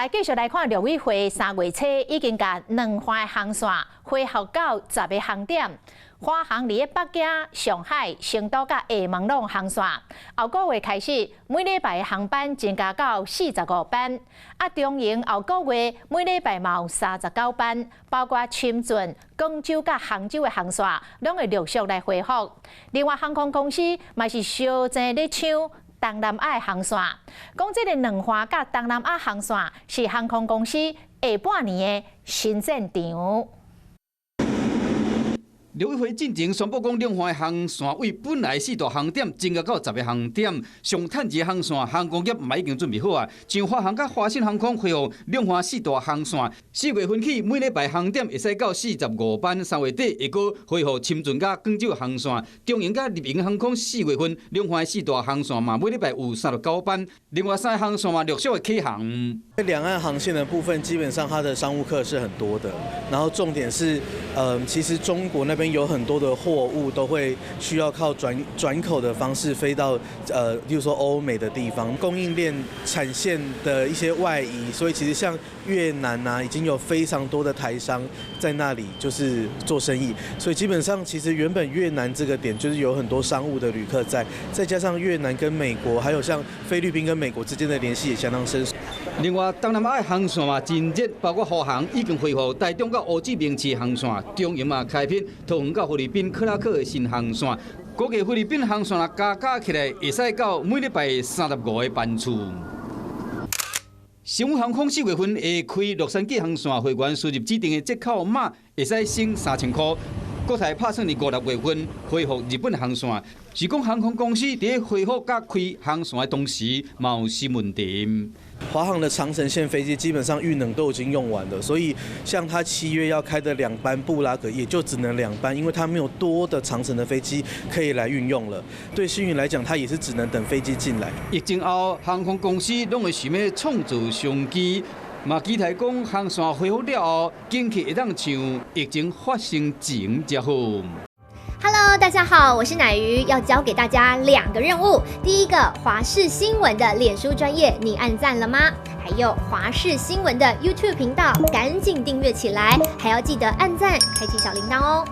來繼續來看陸委會3月初已經共兩岸航線恢復到10個航點，華航佇北京、上海、成都佮廈門攏航線，後個月開始每禮拜航班增加到45班，啊，長榮後個月每禮拜嘛有39班，包括深圳、廣州佮杭州的航線，攏會陸續來恢復。另外，航空公司嘛是相爭咧搶東南亞的航線，講這个兩岸佮東南亞航線是航空公司下半年的新戰場。陸委會進前宣布講，兩岸航線為本來四大航點增加到10個航點，上趁錢航線航空業嘛已經準備好啊。像華航佮華信航空恢復兩岸四大航線，4月份起每禮拜航點會使到45班，3月底會閣恢復深圳佮廣州航線。長榮佮日榮航空4月份兩岸四大航線嘛每禮拜有39班，另外三个航線嘛陸續會啟航。兩岸航線的部分，基本上它的商務客是很多的，然後重點是，其實中國那邊有很多的貨物都會需要靠轉口的方式飛到，例如說歐美的地方，供應鏈產線的一些外移，所以其實像越南啊，已經有非常多的台商在那裡就是做生意，所以基本上其實原本越南這個點就是有很多商務的旅客在，再加上越南跟美國，還有像菲律賓跟美國之間的聯繫也相當深。另外，東南亞航線嘛真熱，包括華航已經恢復台中到胡志明市航線，長榮嘛開闢桃園到菲律賓克拉克的新航線，估計菲律賓航線若加加起來，會使到每禮拜35個班次。星宇航空4月份會開洛杉磯航線，會員輸入指定的折扣碼，會使省3000箍。國泰拍算佇五六月份恢復日本航線，是講航空公司佇恢復佮開航線的同時，嘛有新問題。華航的長程線飛機基本上運能都已經用完了，所以像它7月要開的兩班布拉格，也就只能兩班，因為它沒有多的長程的飛機可以來運用了。對星宇來講，它也是只能等飛機進來。疫情後，航空公司攏會想欲創造商機，嘛期待講航線恢復了後，景氣會當像疫情發生前遮好。 Hello，大家好，我是乃瑜，要交給大家兩個任務。第一個，華視新聞的臉書專頁，你按讚了嗎？還有華視新聞的 YouTube 頻道，趕緊訂閱起來，還要記得按讚，開啟小鈴鐺哦。